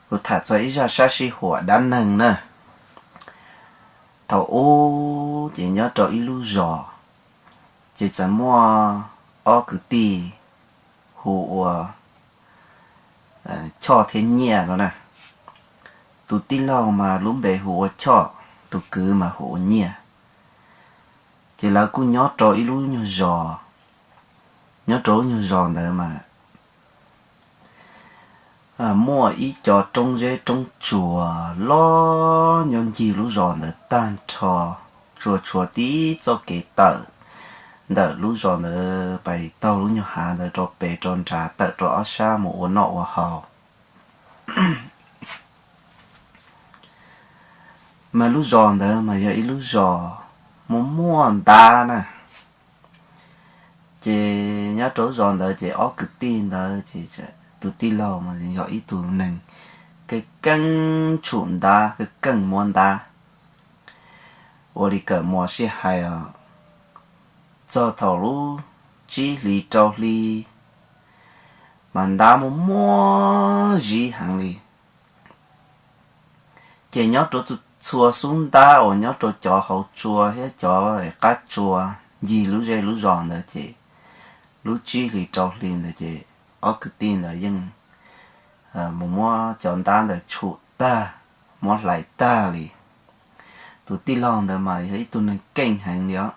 Kuv tham txog ib zaj sab sij huam dab neeg na. Thaum ub ces nyob rau ib lub zos, ces txawm muaj ob kwv tij hu ua Choj thiab Nyiaj no na. Tus tij laug mas lub npe hu ua Choj, tus kwv mas hu ua Nyiaj. Ces lawv kuj nyob rau ib lub nyuag zos. Nyob rau lub nyuag zos ntawd mas muaj ib co roob zeb roob tsuas loj nyob ncig lub zos ntawd tag nrho, tsuas tshuav tib txoj kev tawm ntawm lub zos ntawd pais taug lub nyuag hav ntawd rau pem rau nrad tawm rau ob sab mus ua noj ua haus. Mas lub zos ntawd mas yog ib lub zos muaj muaj ntab na. Ces nyob rau lub zos ntawd ces ob kwv tij ntawd ces tus tij laug mas yog ib tug neeg keej keej tshum ntab, keej keej muab ntab. Ua li kawm mos sij hais os, txog thaum lub tsib hlis rau hli mas ntab muaj muaj zib heev li. Ces nyob rau txhua xub ntab uas nyob rau cov hauv tsua thiab cov qab tsua ncig lub zej lub zos ntawd ces lub tsib hlis rau hli ntawd ces ob kwv tij ntawd yeej mus muab cov ntab ntawd tshum tag, muab hlais tag li. Tus tij laug ntawd mas yog ib tug neeg keej heev li os.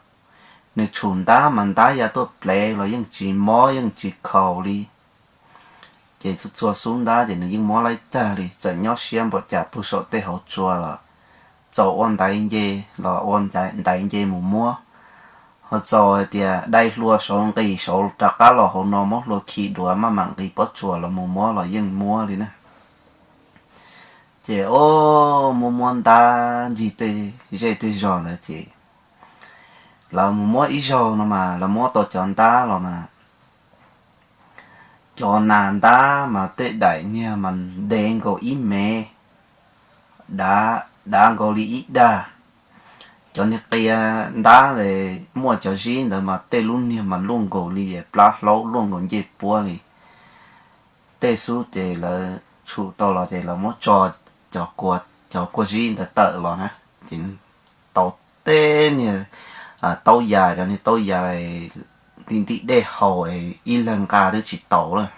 Nws tshum ntab mas ntab ya tuaj plev los yeej tsis mob yeej tsis khaus li. Ces txhua xub ntab ces nws yeej muab laib tag li, txawm nyob siab npaum cas puag saum tej hauv tsua los txaus ua ntaiv nce, los ua ntaiv nce mus muab. Ho txaus hais tias dai hlua saud nqis saud rov qab los hauv no muab hlua khi dua maj mam nqis pob tsuas los mus muab los yeej muab li na. Ces o, muab muab ntab ncig tej zej tej zos ntawd ces lawv mus muab ib zaug no mas lawv muab tau cov ntab los mas cov nas ntab mas tej daim niag mas ntev nkaus ib mev, dav nkaus li ib dag. Cov niag qia ntab muaj cov zib ntawd mas tej lub niag mas luaj nkaus li plab hlaub, luaj nkaus ncej puab li. Tej xub ces lawv tshum tau los ces lawv muab tso cov kua zib ntawd tawm los na, ces tau tej niag taub yas, cov niag taub yas nti nti dej haus ib leeg nqa twb tsis taus lawm.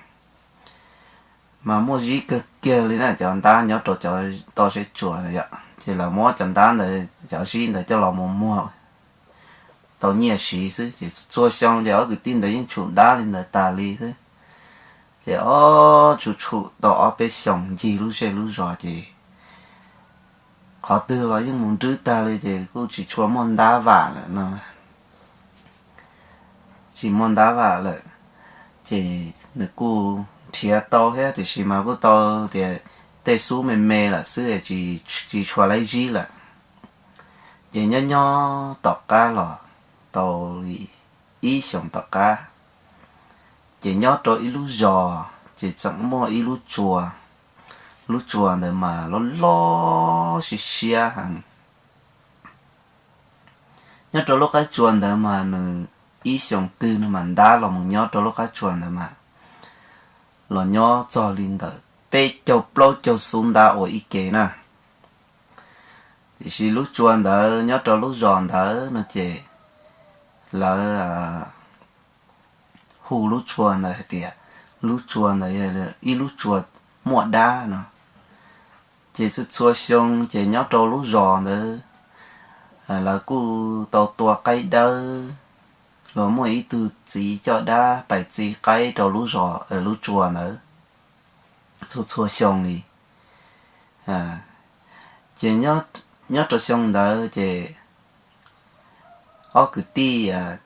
Mas muaj zib kawg kiag li na, cov ntab nyob rau cov toj zeb tsuas yom, ces lawv muab cov ntab ntawd cov zib ntawd coj los mus muag tau nyiaj siv xwb. Ces txhua xyoo ces ob kwv tij ntawd yeej tshum ntab li ntawd tas li xwb. Ces ob tshum tshum tau ob peb xyoos ncig lub zej lub zos ces qhov twg los yeej mus nrwb tag li ces kuj tsis tshua muaj ntab vam lawm no. Tsis muaj ntab vam lawm, ces nws kuj nrhiav tau thiab tiam sis mas kuj tau tias tej xub me me lawm xwb, tsis tshua laib zib lawm. Ces nyob nyob tom qab los tau li ib xyoos tom qab, ces nyob rau ib lub zos ces txawm muaj ib lub tsua. Lub tsua ntawd mas loj loj siab siab heev. Nyob rau lub qab tsua ntawd mas nws ib xyoos twg nws mam ntab los mus nyob rau lub qab tsua ntawd mas los nyob txog li ntawm peb caug plaub caug xub ntab ua ib ke na. Tiam sis lub tsua ntawd nyob rau lub zos ntawd no ces lawv hu lub tsua ntawd hais tias lub tsua ntawd yog ib lub tsua muaj dab no. Ces txhua txhua xyoo ces nyob rau lub zos ntawd lawv kuj tau tua qaib dawb los muaj ib tug txiv coj dab pais txi qaib rau lub zos lub tsua ntawd txhua txhua xyoo li. Ces nyob rau xyoo ntawd ces ob kwv tij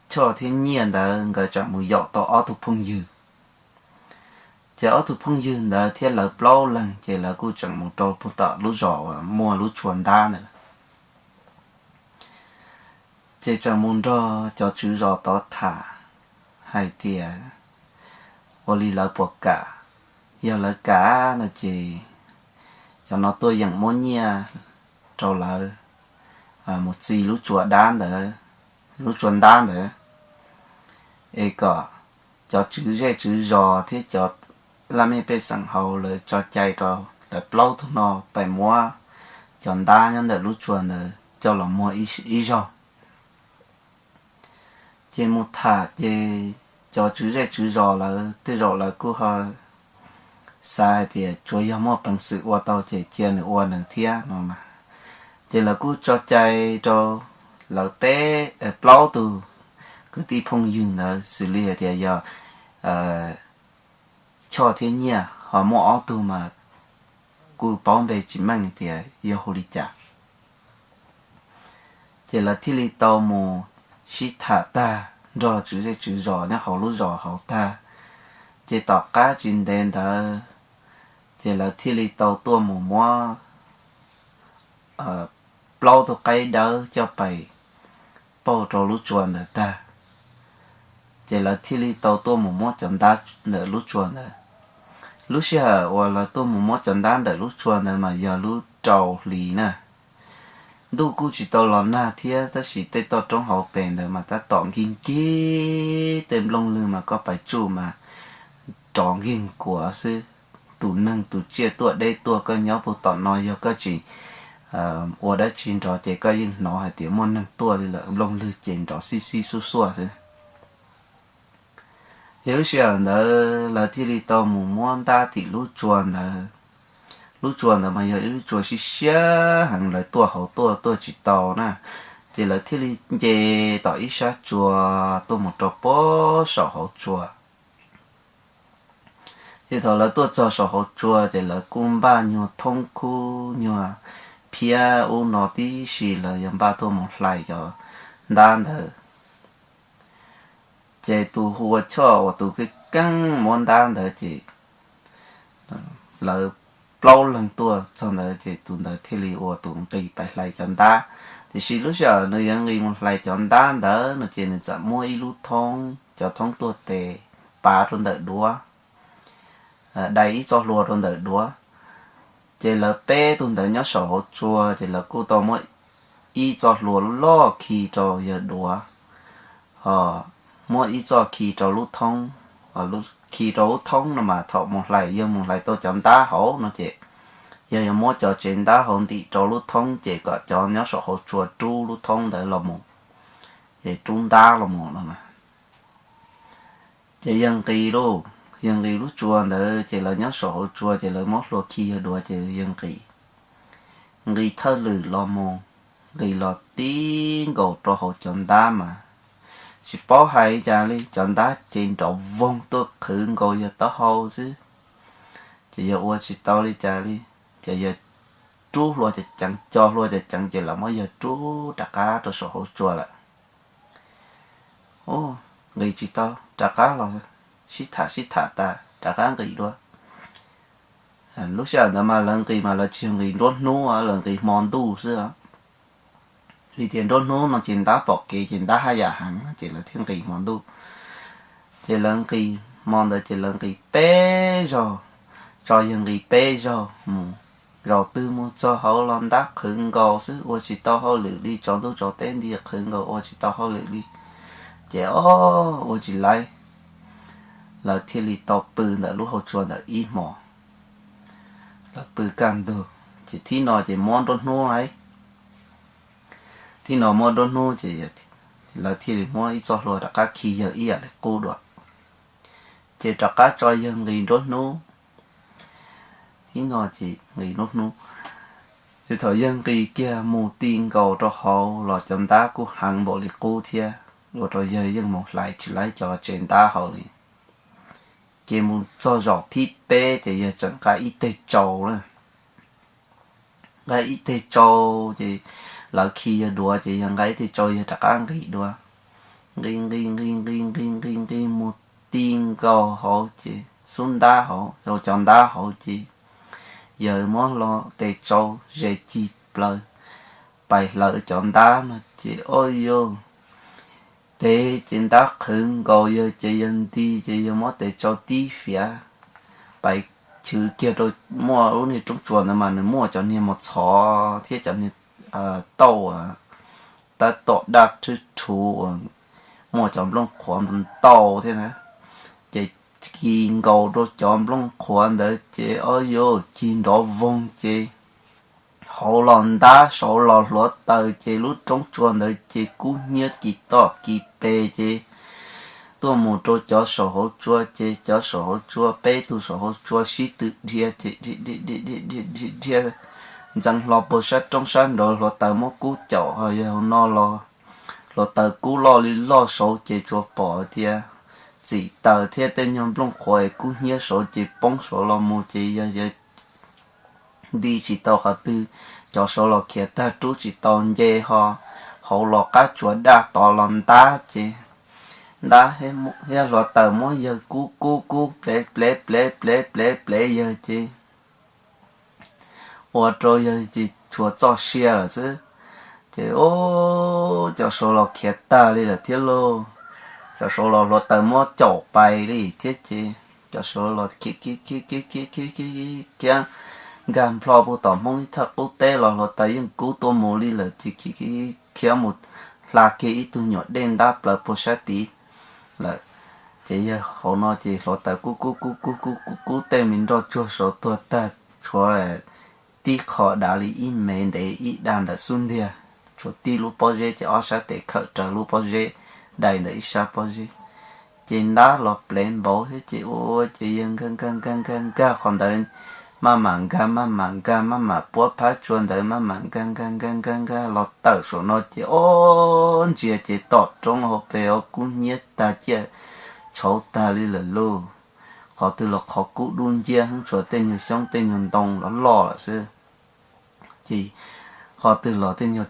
Choj thiab Nyiaj ntawd nkawd tseem mus yaum tau ob tug phooj ywg. Ces ob tug phooj ywg ntawd thiab lawv plaub leeg ces lawv kuj tseem mus rau puag tom lub zos uas muaj lub tsua ntab ntawd. Ces tseem mus nrog cov tswv zos tod tham hais tias ua li lawv puas kam. Yog lawv kam no ces cov no tuaj yeem muab nyiaj rau lawv mus txi lub tsua dab ntawd, lub tsua ntab ntawd, es kom cov tswv zej tswv zos thiab cov laj mej pej xeem hauv lawv tso cai rau lawv plaub tug no pem muab cov ntab nyob ntawm lub tsua ntawd coj los muag ib zaug. Ces mus tham ces cov tswv zej tswv zos lawv tej zaum lawv kuj ho xav hais tias tsuas yog muaj peev xwm ua tau ces cia nws ua nws thiab no mas. Ces lawv kuj tso cai rau lawv peb, plaub tug kwv tij phooj ywg ntawd xws li hais tias yog Choj thiab Nyiaj, ho muaj ob tug mas kuj paub npe tsis meej tias yog hu li cas. Ces lawv thiaj li tau mus sib tham tag nrog tswv zej tswv zos nyob hauv lub zos hauv tag. Ces tom qab tsis ntev ntawd ces lawv thiaj li tau tuaj mus muab plaub tug qaib dawb coj pais pauj rau lub tsua ntawd tag. Ces lawv thiaj li tau tuaj mus muab cov ntab ntawm lub tsua ntawd. Lub sij hawm uas lawv tuaj mus muab cov ntab ntawm lub tsua ntawd mas yog lub rau hli na. Ntuj kuj tsis tau los nag thiab tab sis tej toj roob hauv pes ntawd mas tab tom nkig nkig tej nplooj lwg mas koj pais tsuj mas rov nkig nkuav xwb. Tus neeg tus tsiaj tuaj deb tuaj koj nyob puag tom no yog koj tsis ua dab tsi nrov ces koj yeej hnov hais tias muaj neeg tuaj li lawm, nplooj lwg ces nrov xib xib xuaj xuaj xwb. Ces lub sij hawm ntawd lawv thiaj li tau mus muab ntab tim lub tsua ntawd. Lub tsua ntawd mas yog ib lub tsua siab siab heev, lawv tuaj hauv tuaj tuaj tsis tau na. Ces lawv thiaj li nce tom ib sab tsua tuaj mus rau puag saum hauv tsua. Ces thaum lawv tuaj txog saum hauv tsua ces lawv kuj npaj nyuag thoob khub nyuag phiab ub no tib si, lawv yog npaj tuaj mus hlais cov ntab ntawd. Ces tus hu ua Choj uas tus keeb keeb muab ntab ntawd ces lawv plaub leeg tuaj txog ntawd ces tus ntawd thiaj li ua tus nqis pais hlais cov ntab. Tiam sis lub sij hawm nws yuav nqis mus hlais cov ntab ntawd no ces nws txawm muab ib lub thoob, cov thoob tuaj tes pav rau ntawm duav, dai ib txoj hlua rau ntawm duav. Ces lawv peb tug ntawd nyob saum hauv tsua ces lawv kuj tau muab ib txoj hlua loj khi rau yawg duav, ho muab ib txoj khi rau lub thoob. Khi rau lub thoob no mas thaum mus hlais, yog mus hlais tau cov ntab hauv no ces yog yuav muab cov tsev ntab hauv ntim rau lub thoob ces kom cov nyob saum hauv tsua rub lub thoob ntawd los mus, ces rub ntab los mus no. Ces yawg nqis lauj, yawg nqis lub tsua ntawd ces lawv nyob saum hauv tsua ces lawv muab hlua khi yawg duav ces yawg nqis. Nqis thawj lwm los mus, nqis los tib nkaus rau hauv cov ntab mas tsis paub hais cas li, cov ntab ces nrov voog tuaj qhwv nkaus yawg taub hau xwb. Ces yawg ua tsis tau li cas li, ces yawg rub hlua ceev ceev, co hlua ceev ceev ces lawv muab yawg rub rov qab rau saum hauv tsua lawm. Nqis tsis tau, rov qab los sib tham sib tham tas rov qab nqis dua. Lub sij hawm ntawd mas lawv nqis mas lawv tsis yog nqis nruab hnub, lawv nqis hmo ntuj xwb. Vim tias nruab hnub no ces ntab pom kev ces ntab haj yam heev ces lawv thiaj nqis hmo ntuj. Ces lawv nqis hmo ntawd ces lawv nqis peb zaug, tso yawg nqis peb zaug mus. Zaum twg mus txog hauv los ntab qhwv nkaus xwb, ua tsis tau hauj lwm li, tsaus ntuj tsaus teb nti qhwv nkaus ua tsis tau hauj lwm li. Ces o, ua tsis laib, lawv thiaj li tau pw ntawm lub hauv tsua ntawd ib hmo. Lawv pw kaj ntug, ces thib no ces muab nruab hnub lauj. Thib no muab nruab hnub ces lawv thiaj li muab ib txoj hlua rov qab khi yawg ib yam li qub dua. Ces rov qab tso yawg nqis nruab hnub. Thib no ces nqis nruab hnub. Ces thaum yawg nqis kiag mus ti nkaus rau hauv los cov ntab kuj heev npaum li qub thiab, ua rau yawg yeej mus hlais tsis laib cov tsev ntab hauv li. Ces mus txog zaum thib peb ces yawg tseem nqa ib teg tsau lawm. Nqa ib teg tsau, ces lawv khi yawg duav ces yawg nqa ib teg tsau yawg rov qab nqis dua. Nqis nqis nqis nqis nqis nqis nqis mus ti nkaus hauv ces xub ntab hauv, cov ntab hauv ces yawg muab tes tsau ze cig plaws pais hlawv cov ntab no ces o yog tes ces ntab qhwv nkaus yawg ces yawg nti ces yawg muab tes tsau tib fiav pais chwv kiag rau, muaj lub niag roob tsua ntawd mas nws muaj cov niag mos txhov thiab cov niag tauj, tab tom daj rhwb rhuv uas muaj cov nplooj qhuav ntau ntau thiab na. Ces kis nkaus rau cov nplooj qhuav ntawd ces ob yuav cig nrov voog ces hauv los ntab, saud los hluav taws ces lub roob tsua ntawd ces kub hnyiab kis toj kis pes ces tuaj mus rau cov saum hauv tsua ces cov saum hauv tsua, peb tug saum hauv tsua sib tw dhia ces dhia ntxeev hlo puag sab roob sab nraud, hluav taws muab kub caum. Ho yog hauv no los hluav taws kub loj li loj saud ces tsuas pom tias txim taws thiab tej nyuag nplooj qhuav es kub hnyiab saud ces poob saud los mus ces yog yawg nti tsis tau qhov twg, cov saud los khiav tag rub tsis tau nce ho hauv los qab tsuas daj tod los ntab ces ntab thiab hluav taws muab yawg kub kub kub plev plev plev plev plev plev yawg ces ua rau yawg ces tshuav txoj sia lawm xwb. Ces o, cov saud los khiav tag li lawm thiab lauj. Cov saud los hluav taws muab caum pais li thiab ces cov saud los khiav khiav khiav khiav khiav khiav khiav khiav nkag nplho puag tom Hmoob ib thaj qub teb los hluav taws yeej kub tuaj mus li lawm ces khiav khiav khiav mus hla kiag ib tug nyuam dej ntab plaws puag sab tid lawm. Ces yawg hauv no ces hluav taws kub kub kub kub kub kub kub tej me nroj tsuag saud tuag tag, tshuav tib qho dav li ib mev ntev ib dag ntawm xub ntiag, tshuav tib lub pob zeb ces ob sab tes khawm raws lub pob zeb dai ntawm ib sab pob zeb. Ces ntab los plev npaum thiab ces ua ces yawg nkag nkag nkag nkag nkag qhov ntawd, maj mam nkag maj mam nkag maj mam puab phab tsua ntawd maj mam nkag nkag nkag nkag nkag los tawm saum no ces o, ntsia ces tom roob hauv pes o kub hnyiab tag ciaj tshauv tag li lawm lauj. Qhov twg los qhov kub dub nciab heev, tshuav tej nyuag xyoob tej nyuag ntoo los loj lawm xwb. Ces qhov twg los tej nyuag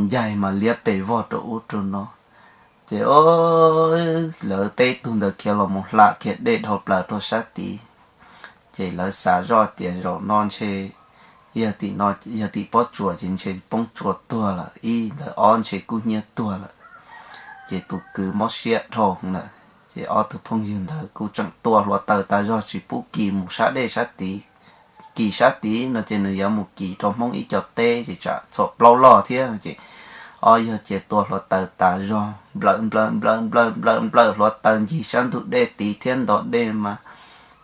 ncaig mas liab pes vog rau ub rau no. Ces o, lawv peb tug ntawd khiav los mus hla kiag dej dhau plaws rau sab tid. Ces lawv xav zoj tias zaum no ntshe yog tim no, yog tim pob tsuas ces ntshe poob tsua tuag lawm, ib ntawd ob ntshe kub hnyiab tuag lawm. Ces tus kwv mob siab dhau lawm. Ces ob tug phooj ywg ntawd kuj tseem tua hluav taws tas zog tsis pub kis mus sab dej sab tid. Kis sab tid no ces nws yuav mus kis rau Hmoob ib co teb ces tsam txhom plaub loj thiab no ces ob yawg cia tua hluav taws tas zog nplawm nplawm nplawm nplawm nplawm nplawm hluav taws ncig sab ntug dej tid thiab nto dej mas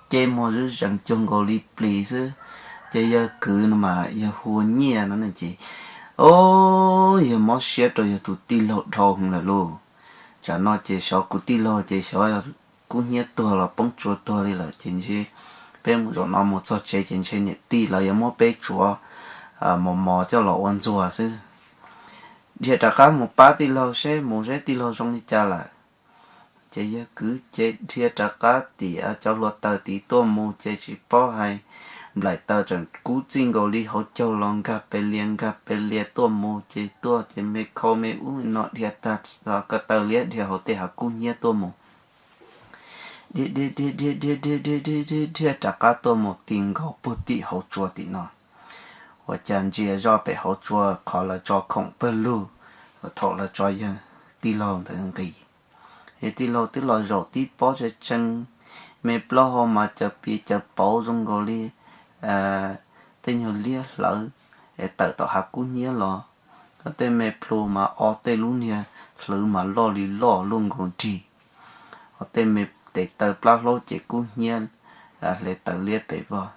ceb muag zuj zees cuag nkaus li plis xwb. Ces yawg kwv no mas yawg hu ua Nyiaj no ces o, yawg mob siab rau yawg tus tij laug dhau heev lawm lauj. Tsam no ces xyov kuv tij laug ces xyov kub hnyiab tuag los poob tsua tuag li lawm ces ntshe peb mus zaum no mus txog tsev ces ntshe niam tij lawv yuav muab peb tsuav mos mos coj los ua ntxuag xwb. Dhia rov qab mus pab tij laug seb mus seb tij laug zoo li cas lawm. Ces yawg kwv ces dhia rov qab tim cov hluav taws tid tuaj mus ces tsis paub hais, nplaim taws tseem kub txij nkaus li hauv caug los nkag pes lias nkag pes lias tuaj mus ces tuaj ces me khau me ub no dhia tag ko taw liab dhia hauv tej hav kub hnyiab tuaj mus. Dhia dhia dhia dhia dhia dhia dhia dhia dhia rov qab tuaj mus ti nkaus puag tim hauv tsua tim no. Ua cas ntsia zoj pem hauv tsua qhov lawv tso khoom pawg lug, thaum lawv tso yawg tij laug ntawd nqis, yawg tij laug twb los zaum tib pob tseeb tseeb, me plaub hau mas cawv piv cawv pauv zoo nkaus li tej nyuag liab hlawv es tawm tom hav kub hnyiab los. Tej me plhu mas o tej lub niag hlwv mas loj li loj luaj nkaus nrig. Ho tej me tes taw plab hlaub ces kub hnyiab hle taws liab pes vog.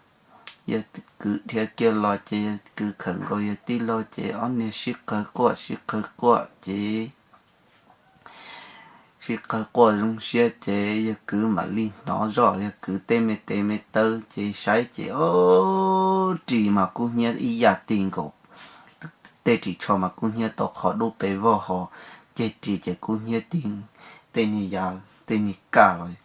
Yawg kwv dhia kiag los ces yawg kwv khawm nkaus yawg tij laug ces ob niag sib qawg quaj sib qawg quaj ces sib qawg quaj zoo siab ces yawg kwv mam li hnov zoj yawg kwv tej me tes me taw ces saib ces o, ris mas kub hnyiab ib yam ti nkaus. Tej ris tsho mas kub hnyiab tau qhov dub pes vog ho ceg ris ces kub hnyiab ti tej niag yav tej niag kaj los.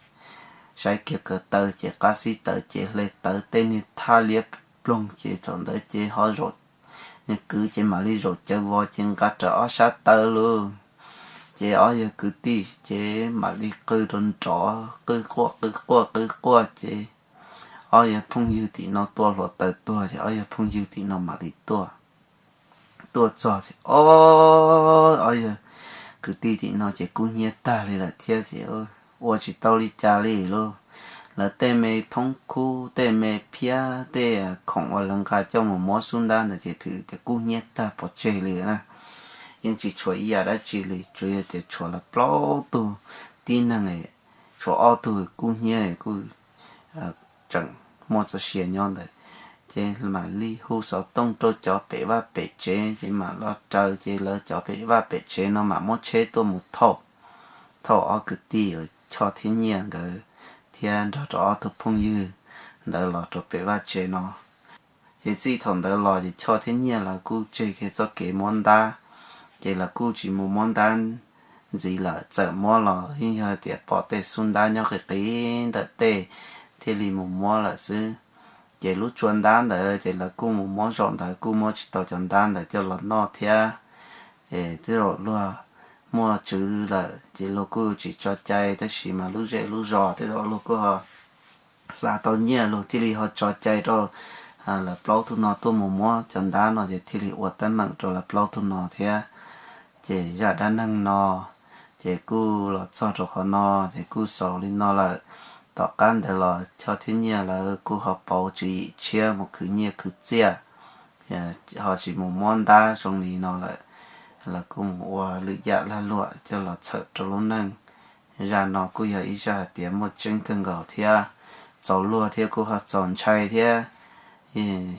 Saib kiag ko taw ces qab xib taws ces hle tawv tej niag thaj liab ploog ces thaum ntawd ces ho zaum, yawg kwv ces mam li zaum cawv vos ces nqa rawv ob sab taw lauj. Ces ob yawg kwv tij ces mam li qw rau nrov qw quaj qw quaj qw quaj ces ob yawg phooj ywg tim no tua hluav taws tuag ces ob yawg phooj ywg tim no mam li tuaj. Tuaj txog ces o, ob yawg kwv tij tim no ces kub hnyiab tag li lawm thiab ces ua tsis tau li cas li lauj. Lawv tej me thoob khub tej me phiab tej khoom uas lawv nqa coj mus muab xub ntab ntawd ces twb kub hnyiab tag pov tseg li na. Yeej tsis tshuav ib yam dab tsi li, tsuas yog tias tshuav lawv plaub tug tib neeg, tsuas tshuav ob tug kub hnyiab kuj tseem muaj txoj sia nyob ntawd. Ces mam li hu xov tooj rau cov pem vaj pem tsev, ces mam los raws ces lawv cov pem vaj pem tsev no mam muab tsheb tuaj mus thauj, thauj ob kwv tij uas Choj thiab Nyiaj nkawd thiab nrog rau ob tug phooj ywg ntawd los rau pem vaj tsev no. Ces txij thaum ntawd los ces Choj thiab Nyiaj lawv kuj tseg kiag txoj kev muab ntab, ces lawv kuj tsis mus muab ntab ntxiv lawm. Txawm muab los yeej yog tias pom tej xub ntab nyob qis qis ntawm tej thiaj li mus muab lawm xwb. Ces lub tsua ntab ntawd ces lawv kuj mus muab zaum ntawd kuj muab tsis tau cov ntab ntawd coj los noj thiab. Ces tej zaum luag muaj tswv lawm ces luag kuj tsis tso cai, tab sis mas lub zej lub zos tej zaum luag kuj ho xav tau nyiaj, luag thiaj li ho tso cai rau lawv plaub tug no tuaj mus muab cov ntab no, ces thiaj li ua teeb meem rau lawv plaub tug no thiab. Ces zaj dab neeg no ces kuj los txog rau qhov no, ces kuj xaus li no lawm. Tom qab ntawd los Choj thiab Nyiaj lawv kuj ho pauv tswv yim tshiab mus khwv nyiaj khwv txiaj, ho tsis mus muab ntab zoo li no lawm. Lawv kuj mus ua lwm yam lag luam coj los txhawm rau lub neej. Zaj no kuj yog ib zaj hais tias muaj tseeb kawg nkaus thiab txaus luag thiab kuj ho txaus ntshai thiab.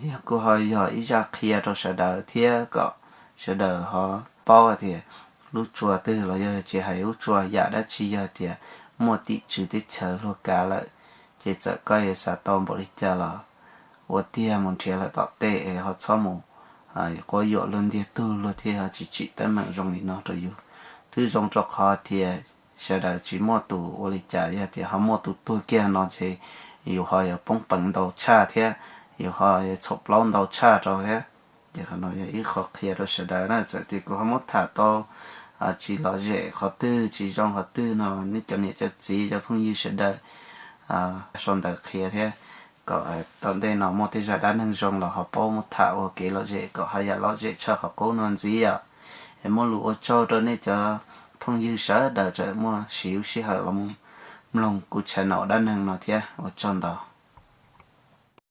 Yog kuj ho yog ib zaj qhia rau sawv daws thiab kom sawv daws ho paub hais tias lub tsua twg los yog tsis hais lub tsua yam dab tsi, yog tias muaj tim tswv teb chaws luag kav lawm, ces txawm koj yuav xav tau npaum li cas los ua tiag mus nrhiav lawm tom tej es ho txhob mus quab yuam luag ntiag tug, luag thiaj ho tsis tsim teeb meem zoo li no rau yus. Twb zoo rau qhov tias sawv daws tsis muaj tus ua li cas, yog tias ho muaj tus tuag kiag no ces yus ho yuav poob peev ntau tshaj thiab yus ho yuav txhaum plaub ntau tshaj rau thiab. Ces qhov no yog ib qho qhia rau sawv daws na. Txawm tias kuv ho muab tham tau tsis lom zem qhov twg, tsis zoo qhov twg no, nej cov niam cov txiv cov phooj ywg sawv daws sau ntawv qhia thiab, kom tom ntej no muaj tej zaj dab neeg zoo los ho paub muab tham ua kev lom zem kom haj yam lom zem tshaj qhov qub no ntxiv os. Es muaj lus ua tsaug rau nej cov phooj ywg sawv daws tseem muaj siv lub sij hawm los mloog kuv channel dab neeg no thiab, ua tsaug ntau.